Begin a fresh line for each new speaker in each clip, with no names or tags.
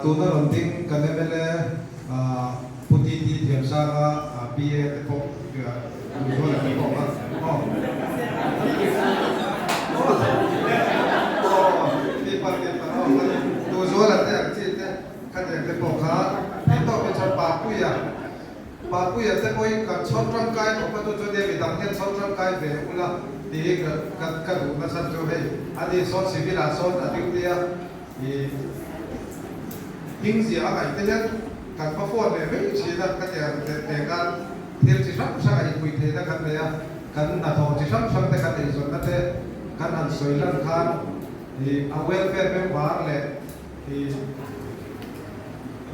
Tuna rawn ding kan mla Pu TT Thiamsanga PA te pawh Duhzuala te pawh kha aw aw tihpalh tihpalh aw Duhzuala te ang chi te khatiang te pawh kha theihtawpin chuan Papuia Papuia te pawhin kan chhawr tangkai khawp a chu chuan nia midang hian chhawr tangkai ve ula tiin ka ka duh nachhan chu hei ani sawn civil ah sawn a duty a. I hmingzia a ngaih te hian kan va phone leh mai thin a, ka ti ang teh teh khan thil chi hrang hrang a inpui theihna kan nei a, kan hnathawh chi hrang hrang te kan eizawnna te kan han sawi lan khan i a welfare member leh i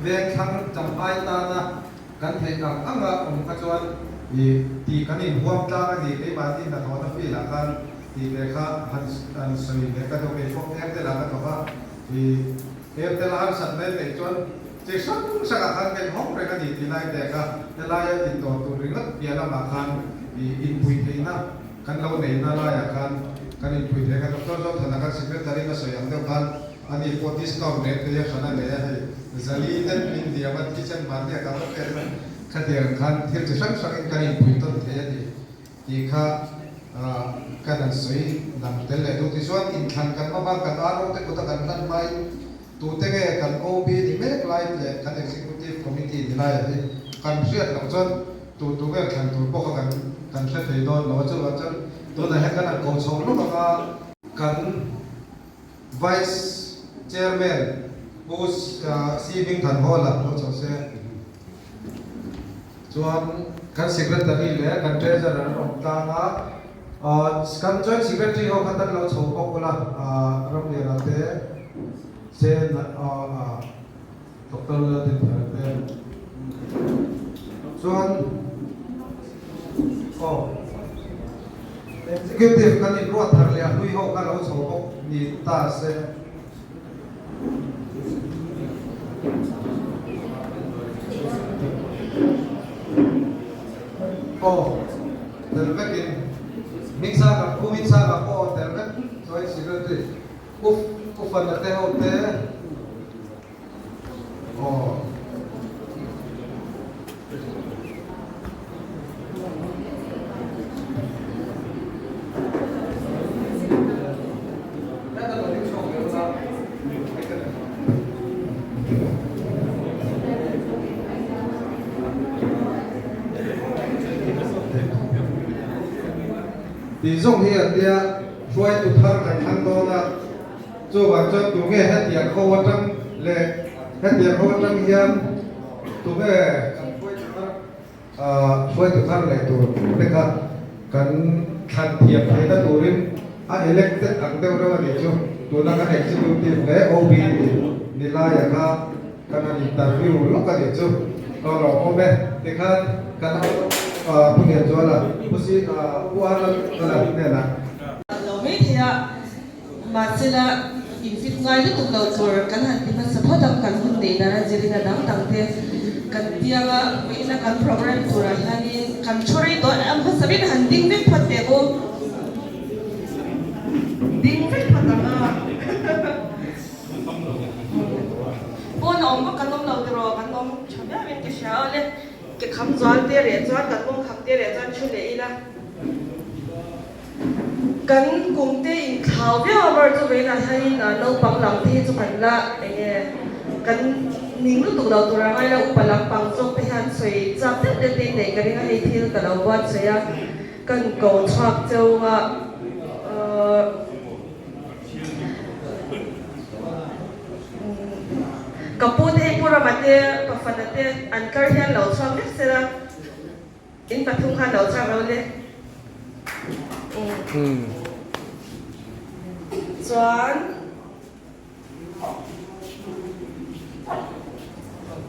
vengthlang champai tana kan theih ang anga awm kha chuan i tih kan inhuam tlang a ni, keimahni hnathawhna field ah khan Tih leh kha han han sawi leh ka duh kei pawh Airtel ah ka thawk a, ih Airtel a harsat mai theih chuan chi hrang hrang ah khan ka inhawng reng a ni tih lai te kha helaia indawr tur ringawt piah lamah khan ih inpui theihna kan lo neihna laiah khan kan inpui thei a, Doctor Zothana khan Secretary in a sawi ang deuh khan ani pawh discount reng thei a hran a nei a hei Zali ten min diam a thisen mahni a ka va pek a khatiang khan thil chi hrang hrangin kan inpui tawn thei a ni. Tih kha kan han sawi lang tel leh duh. Tichuan inthlan kan hma bak kan RO te kuta kan hlan hmain tute nge kan OB ni mek lai leh kan Executive Committee ni laiah hi kan hriat loh chuan tu tu nge thlan tur pawh kha kan kan hre thei dawn lo a. Chuvang chuan tunah hian kan han ko chho lawk ang a, kan Vice Chairman Pu Si Hming Than Hawla lo chho se. Chuan kan Secretary leh kan Treasurer an awm tlang a, kan Joint Secretary ho kha tan lo chho bawk ula, Ramliana te, Sen Doctor Laltinthara te. Chuan aw Executive kan inruat thar leh a hlui ho kha lo chho bawk ni ta se. Aw tel vekin Hmingsanga Pu Hmingsanga pawh aw tel vek Joint Secretary Pu Pu Fana te ho te aw. Tih zawng hi an nia, hruaitu thar kan thlang dawn a, chuvang chuan tunge hetiang ho atang leh hetiang ho atang hian tunge kan hruaitu thar Hruaitu thar leh tur te kha kan thlan thiam theihna turin a elected ang deuh reuh a nih chu. Tuna kan executive leh OB ni laia kha kan han interview lawk a nih chu. Ka lawm awm e. Tikhan kan Pu Lianzuala, Pu Si, Pu Arnold Kala hnenah.
Lo mai thei a, mahsela infit ngai lutuk lo tur kan han ti hmasa phawt ang, kan hun neih dan a zirin a dang dang te kan tiang a, vawiina kan program turah hianin kan thu rei tawh ang hmasa vek a han ding vek phawt teh u, ding vek phawt ang a, pawn a awm vak kan awm lo tiraw, kan awm tha viau in ka hria awle, ke kham zual te reh chuan kan mawng kham te reh chuan thu leh ila. Kan kum te in thlau viau a bar chu veinah hianin naupang lam te hi chu kan la eng nge kan ning lutuk lo tur a ngai lo upa lampang zawk te hian sawi chak deuh deuh te in neih ka ring a hei thil ka lo buatsaih a kan ko chhuak cheu a ka pu te hei pu Rama te pa fana te an kar hian lo chhuak vek sela. In pathum khan lo chak lo le. Umm. Chuan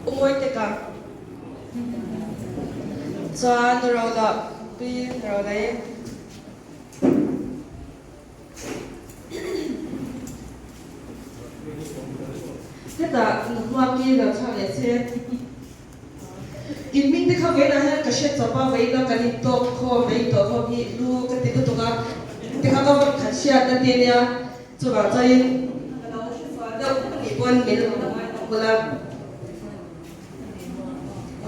U Mawite ka. Chuan Rola pi Rola i. Hetah Nuhmaki lo chhuak leh che. In hming te kha vawiinah hian ka hre chawp a, vawiina kan intawk khawm leh intawh khawm hi lu ka ti lutuk a, ti kha ka vawn khat hriat na te nia, chuvang chuanin ka lo hre sual deuh anih pawn min lo ngai lo. bawk ula.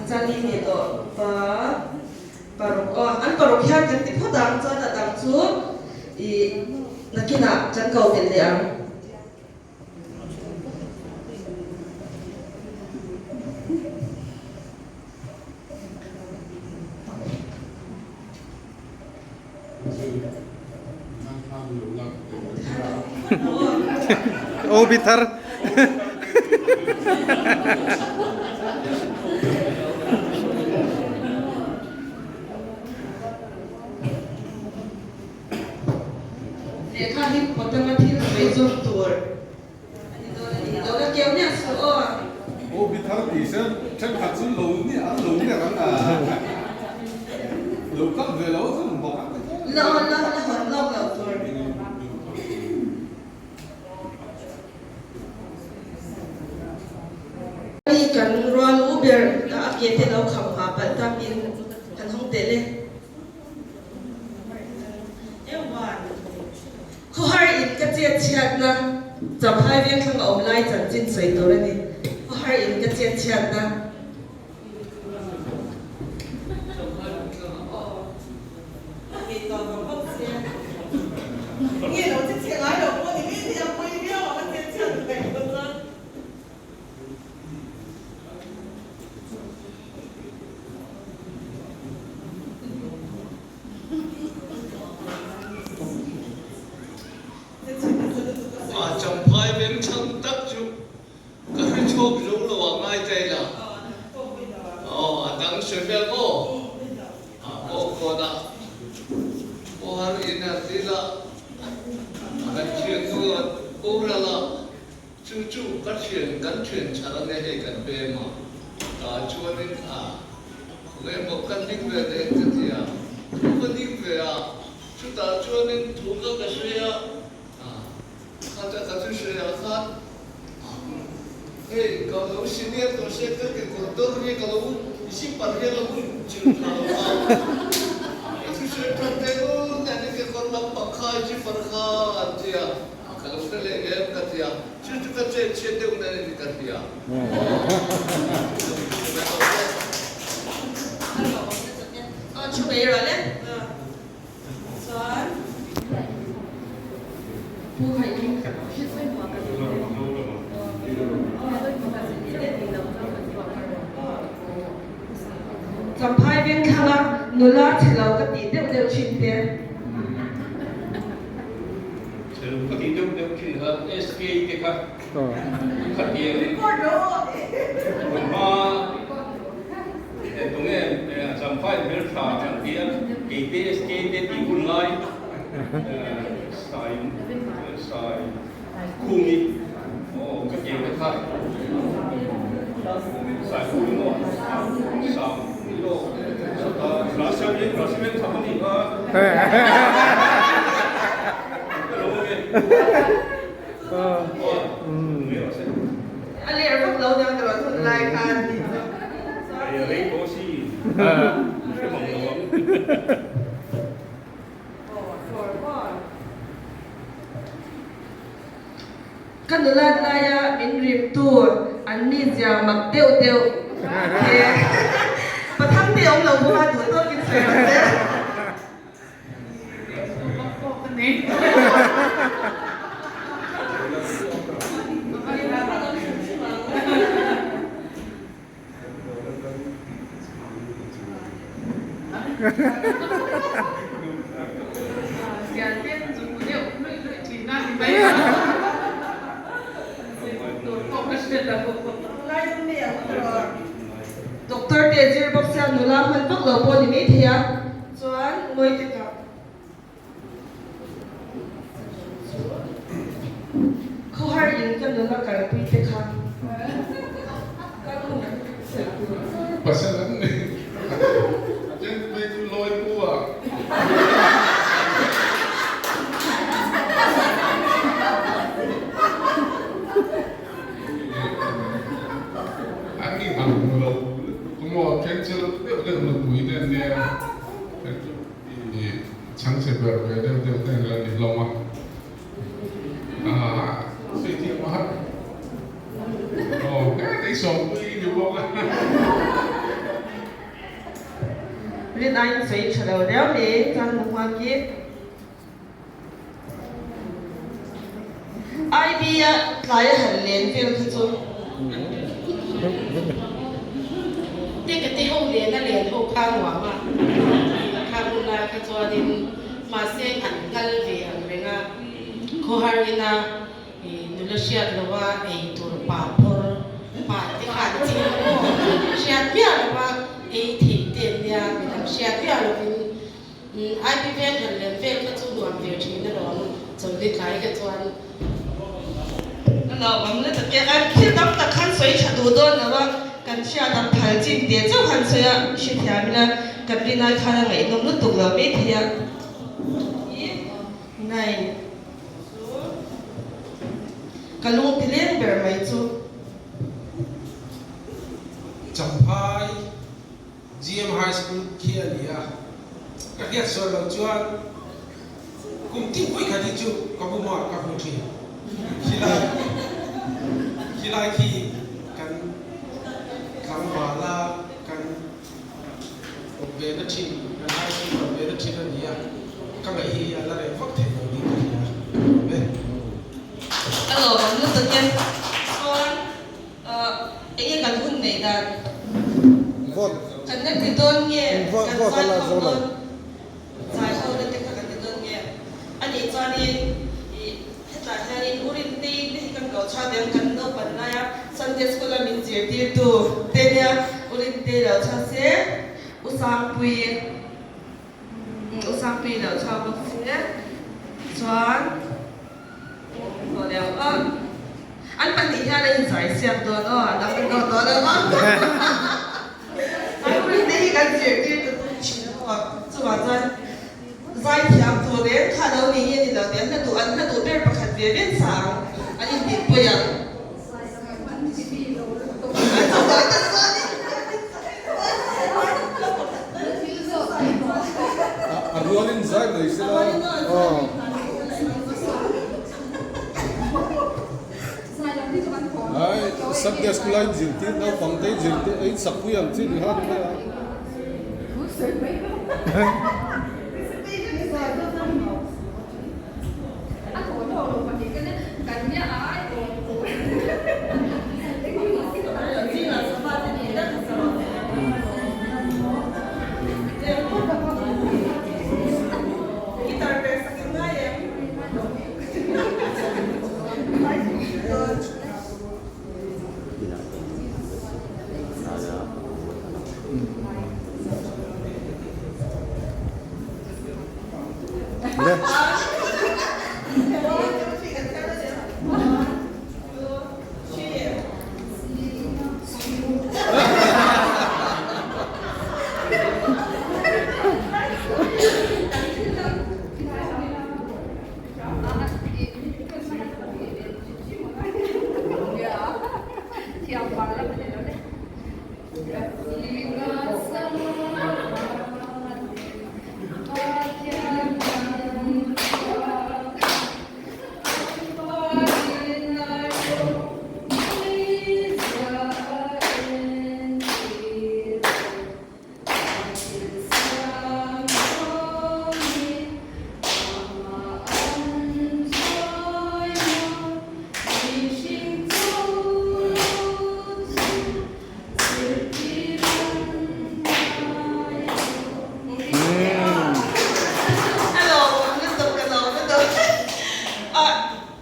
Chani ni tawh pa paruk aw an paruk hian kan ti phawt ang chuan a dang chu ih nakinah kan ko belh leh ang.
O bi thar.
Lehkha hi kawtanga thil sawi zawm tur a ni dawn a ni. Lo la keu miah suh aw.
O bi thar tih se thenkhat chu lo ni an lo ner ang a, lo kal ve lo chu bawk ang ti zel.
La la la hawn lawk loh tur. Ni kan rual u ber a ke te lo kham ha palh takin kan hawng teh le. Khawhar in ka chet chhiatna Champhai vengthlang a awm lai chanchin sawi tur a ni. Khawhar in ka chet chhiatna.
A Champhai vengchhang tak chu ka hre chhuak zo lo a ngai ta ila. Aw a dang sawi vel maw? A aw kawn a aw har in a thil a a kan thian hnu a boral a. Chu chu ka thian kan thian chhar ania hei kan pem a, tah chuanin a khawnge maw ka hlim ve leh ka ti a, thu ka ning ve a, chutah chuanin thu ka ka hre a, khata ka thu hre ah khan hei ka lo senior tawh se ka kekawr dawr hi ka lo zipper hi a lo chilh tha lo a, ka thu hre that teh run nen kekawr lampang kha zipper kha an ti a. Ka lo hre leh em ka ti a, chu chu ka chet chhiat deuh na ni ka hria.
Thu mai rawh le. Chuan Pu Haihlim Champhai vengthlang a nula chhe lo ka tih deuh deuh thin te.
Chhelo ka tih deuh deuh thin kha SK te kha khatiang hun hma tunge Champhai hmeltha kan ti a kei te SK te tih hun lai sai sai khungi aw ka tiang te kha sai khungi maw sang khungi aw Rasimen tha ni kha.
A ler vak lo deuh tawh hun lai khan. Ka nulat laia min rim tur an mi zia mak deuh deuh he pathang te awm lo bawk a duh tawkin sawi ang che. Doctor te zir bawk sia nula hman vak lo pawh ni mai thei a chuan ngawi te kap. Khawhar in ka nula kalpui te kha
Pasal an ni. A then phei chu lawi pu a. An ni ang lo lutuk maw then chu deuh deuh nupui te an nia then chu I chhangchhe ber ve deuh deuh te an la ni hlawm a, aah sawi thiam a har. Aw. Sawmpui i ni bawk a.
Rin aiin sawi tha lo riau mai chuan hmu nghal khi. IB a tlai a han len vel kha chu.
Te ka te ho len a len ho kha nuam a kha hun lai kha chuanin mahse an kal ve ang reng a khawhar ina nula hriat lo a ei tur pa phawr pa te khan ching aw hriat miah lo a ei thei te an nia midang hriat miah lovin IP veng han len vel kha chu nuam ve thin alawm chawlhni tlai kha chuan.
Ka lo awm na tak e, an thil tam tak khan sawi tha duh dawn lo a, kan hriat ang phal chin teh chauh han sawi a, hrethiam ila kan rinai khan a ngaihnawm lutuk lo mai thei a. I nine chu ka lung ti leng ber mai chu.
Champhai. GM High School khi a ni a, ka hriat sual loh chuan kum tin pawih khat hi chu ka bumah ka hmu thin. Khilai khilai khi kan tlangval a, kan awm ve na thin, kan high school awm ve na thin a ni a, ka ngaih hi a la reh vak thei lo niin ka hria. Awm e.
A lawmawm lutuk e. Chuan Enge kan hun neih dan? Kan la ti dawn nge? Kan zai ho dawn? Zai ho na te kha kan ti dawn nge? A nih chuanin ih hetlai hianin U Rintei te hi kan ko chhuak ang kan naupan laia Sunday School a min zirtirtu te nia U Rintei lo chhuak se U Sangpui U Sangpui lo chhuak bawk se chuan An pahnih hian a inzai siak dawn aw, a dang dawn dawn lo aw. An rin te hi kan zirtir ta tum thin aw. Chuvang chuan zai thiam tur reng kha lo ni nge ni lo tih an hla duh an hla duh ber pakhat ve ve sang an intihpui ang.
A rualin zai mai se la. Ai Sunday school a in zirtir naupang te in zirtir a in sakpui ang chi ni kha ni mai a.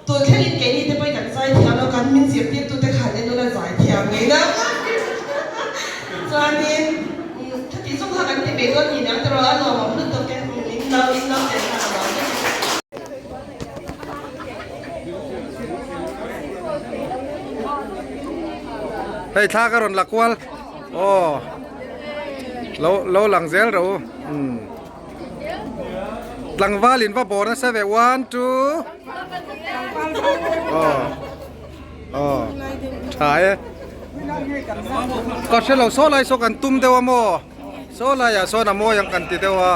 Tun thlengin keini te pawhin kan zai thiam lo, kan min zirtirtute khan en ula zai thiam ngei na chuanin khati chung kha kan ti ve dawn ni niang tiraw a lawmawm lutuk e in lo in lo tel khan a lawm lutuk.
Hei thla ka rawn la kual aw lo lo lang zel ro umm tlangval in va bawr nasa ve one two aw aw tha e ka hre lo saw lai saw kan tum deuh a maw saw laiah sawn a mawi ang kan ti deuh a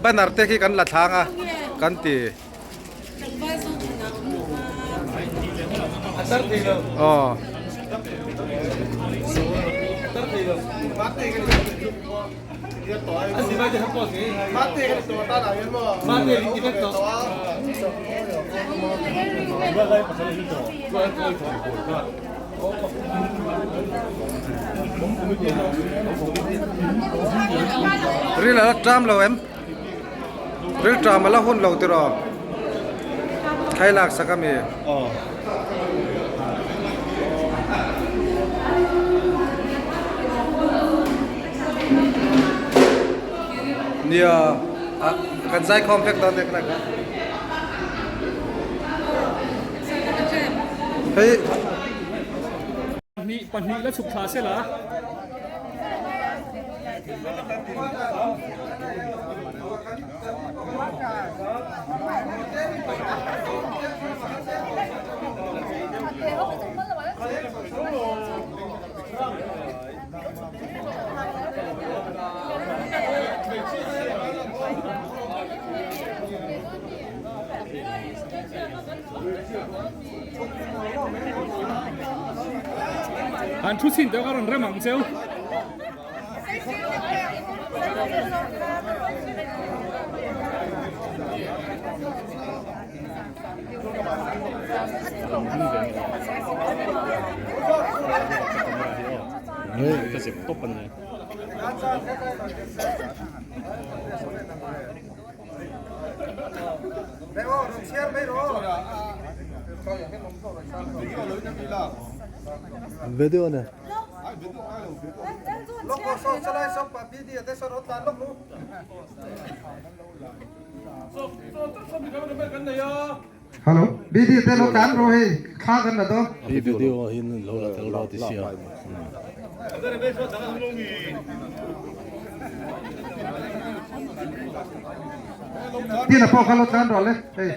banner te khi kan la thlang a kan ti. Aw. Ril a la ṭam lo em? Ril ṭam a la hun lo tiraw? Thlai lak sak a mi? Nia, kan zaikhawm vek dawn nek nek a. Hei.
Pahnih pahnih la chhuk thla sela. Han thu chhin teh ka rawn rem ang cheu. Ka zep tawp a ni.
Video ne. Hello, BD te lo tan ro hei thla kan la do.
I video ah hian lo la tel ro ti sia.
Tin a pawh kha lo tlan rawh le hei.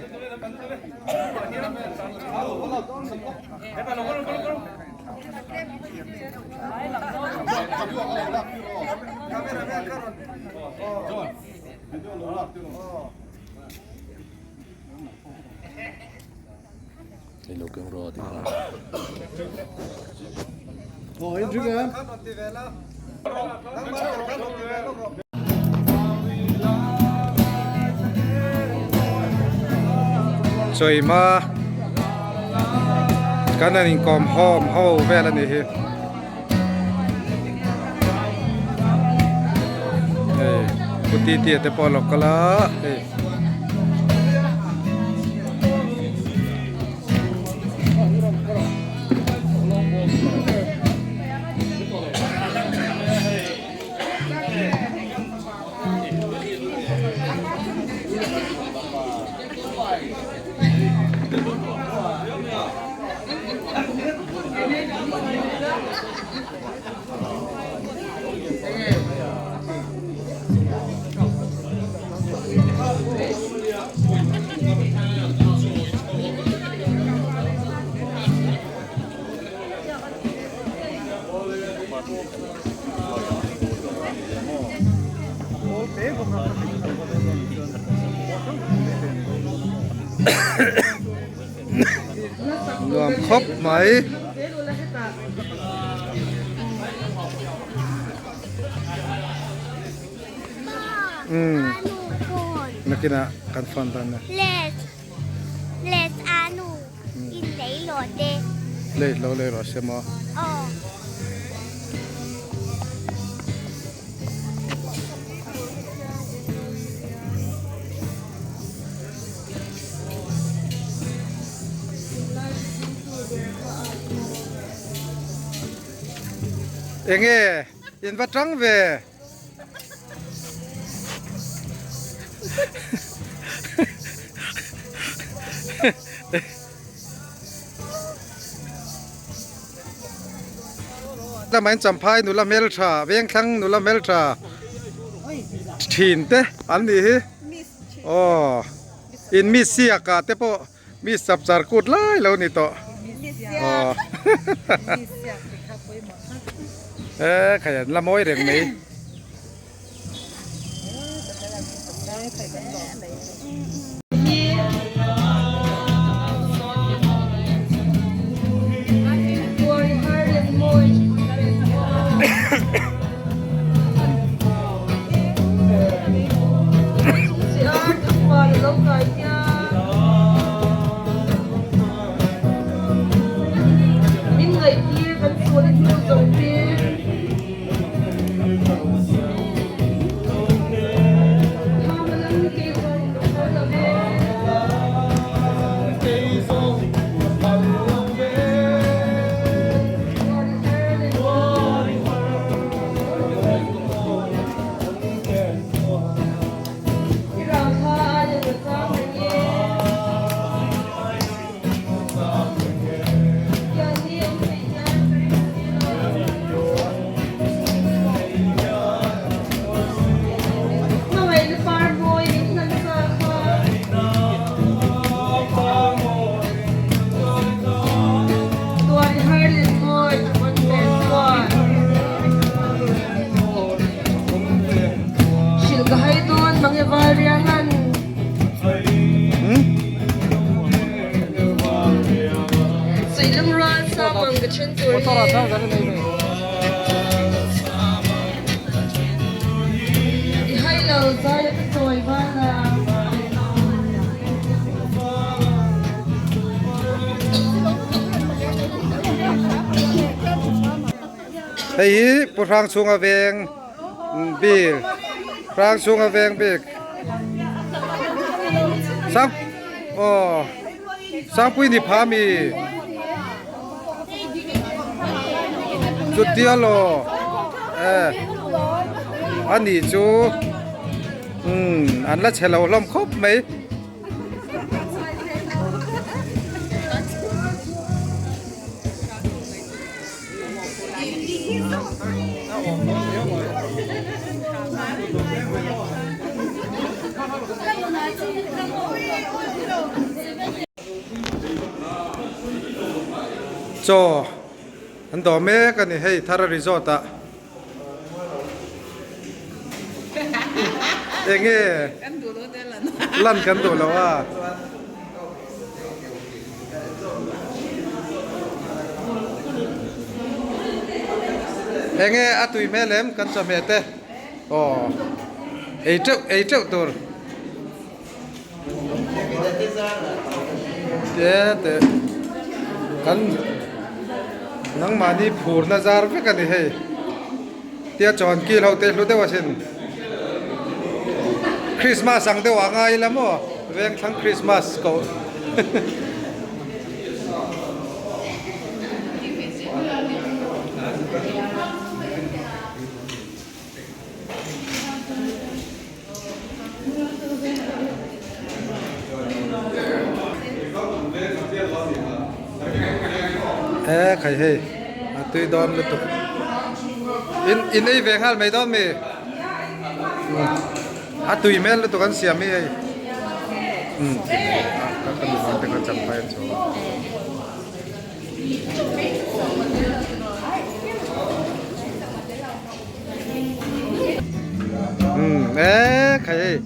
Hei lo keng rawh a ti kha.
Chawima kan han inkawm hawm ho vel a nih hi. Hei pu Titia te pawh a lo kal a hei. Nuam khawp mai. Umm nakinah kan phone dawn nia. Lei lo lei rawh se maw. Enge in va tang ve. Lamain Champhai nula hmeltha Vengthlang nula hmeltha thin te an nih hi aw in mi siak ah te pawh mi chapchar kut lai lo ni tawh aw e khai an la mawi reng mai.
I hai lo zai a ka chawi van a.
Hei hi Pu Hrangchhunga veng bil Hrangchhunga veng bik Sang aw Sangpui ni pha mi Chutia law e ani chu umm an la chhe lo hlawm khawp mai. Chaw an dawh mek a ni hei Thara Resort ah enge lan kan duh lo a. Enge a tui hmel em kan chawhmeh te aw ei teuh ei teuh tur te te kan nangmahni phurna zar vek a ni hei tia chawn kil ho te hlu deuh asin Christmas ang deuh ah ngai ila maw. Vengthlang Christmas ko. E khai hei a tui dawn lutuk in in ei ve nghal mai dawn mi A tui hmel lutuk an siam hi hei. Umm a ka nu vang te kha champhai an chhuak a. Umm e khai hei.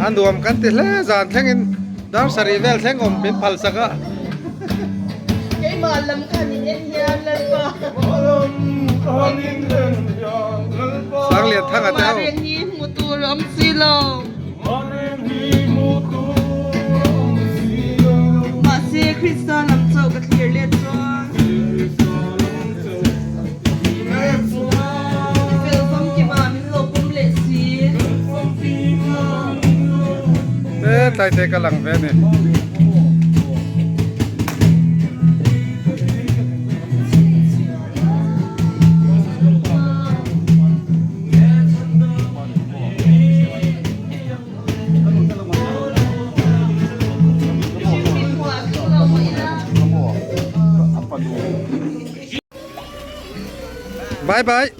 A nuam kan ti hle zan thlengin dar sarih vel thleng awm min phal sak a.
Keimah lam khan in en hian Lalpa.
Sanglian thanga te ho.
Maren hi hmu tur a awm si lo. Mahse Krista lam chauh ka thlir let chuan. Fel famkima min lo pawm leh si.
E tlai te ka lang ve a ni. Bye bye.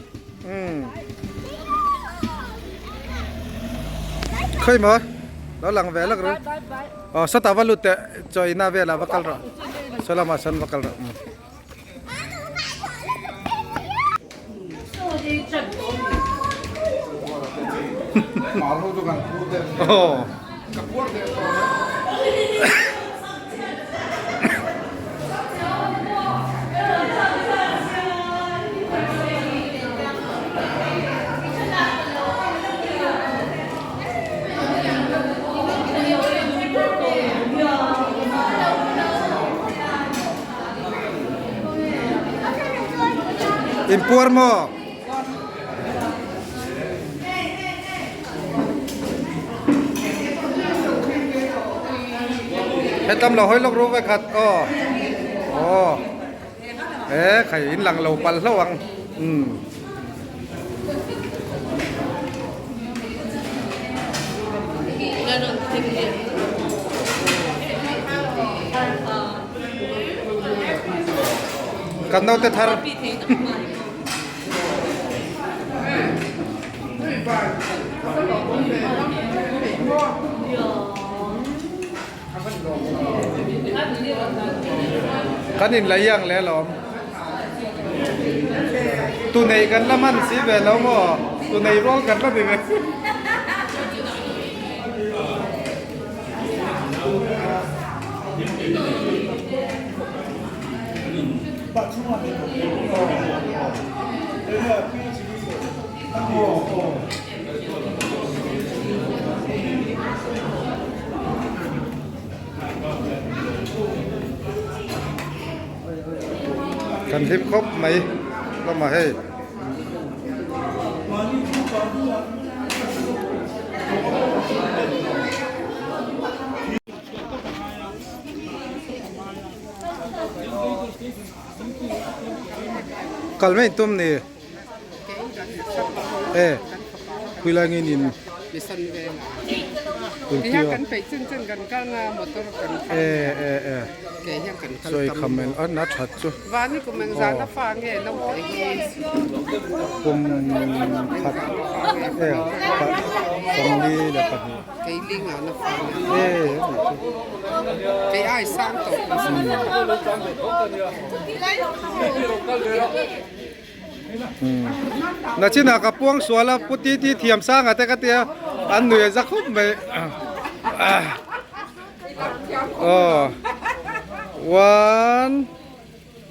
Khoi maw? Lo lang ve lak ru. Aw sawtah va lut teh chaw ina velah va kal rawh. Saw lamah sawn va kal rawh. Aw. Inpuar maw? Hetam lo hawi lawk ru ve khat aw aw he khai in lang lo pal hlo ang umm. Kan naute thar. Kan in la iang leh alawm. Tu nei kan la man si ve lo maw? Tu nei rual kan la ni ve. Kan hlim khawp mai lamah hei. Kal mai tum ni e khuilai nge nin e e e sawi kham en a na that chu kum khat e sawmli leh pahnih e Nachinah ka puang sual a pu ti ti thiam sang a te ka tia an nui a za khawp mai aw one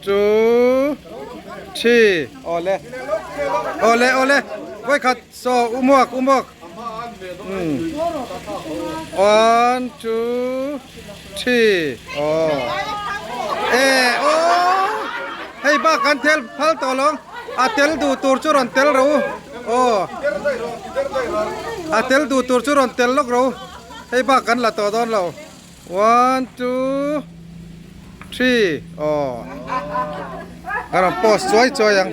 two three awle awle awle vawikhat saw umuak umuak one two three aw e aw hei bak kan tel phal tawh lo a tel duh tur chu rawn tel ro aw a tel duh tur chu rawn tel lawk ro hei bak kan la tawh dawn lo one two three aw ka rawn post chuai chuai ang.